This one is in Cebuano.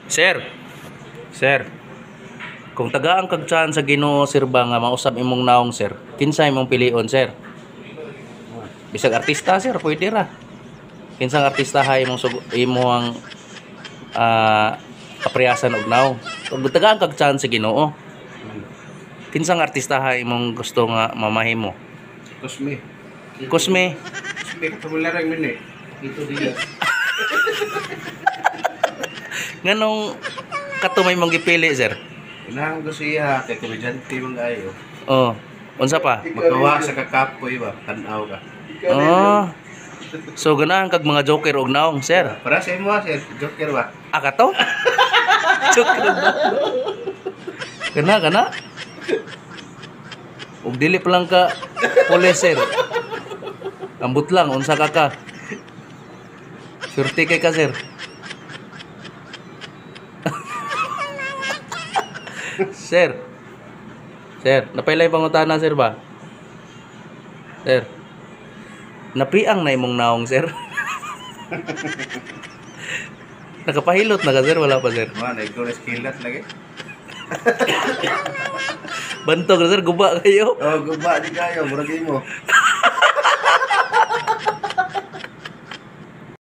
Sir. Sir. Kung tagaan kag chance sa Ginoo, sir, ba nga mausab imong naong, sir. Kinsa imong pilion, sir? Bisag artista, sir, pwede ra. Kinsang artista ha imong imong kapriyasan og naong? Kung tagaan kag chance sa Ginoo, kinsang artista ha imong gusto nga mamahimo? Cosme. Cosme. Cosme, kamularang min eh. Ito diya. Nganong kato may mong gipili, sir? Inahan ko siya, kay komedyante man kayo. Oh, unsa pa? Magawa sa kakapoy ba, tanaw ka. Oh. So ganahan kag mga joker og naong, sir. Para sa imo, sir, joker ba? Ah, kato? Joker og naong. Kana kana? Ug dili pa lang ka pulis, sir. Ambot lang unsa ka ka. Swerte kay ka, sir. Sir. Sir, napailay pangutana, sir, ba? Sir. Napiang na imong naong, sir. Nakapahilot na ka, sir, wala pa, sir? Mga naigo na skilat lagi. Bantog na, sir, guba kayo. Oh, guba di kayo, murag imo.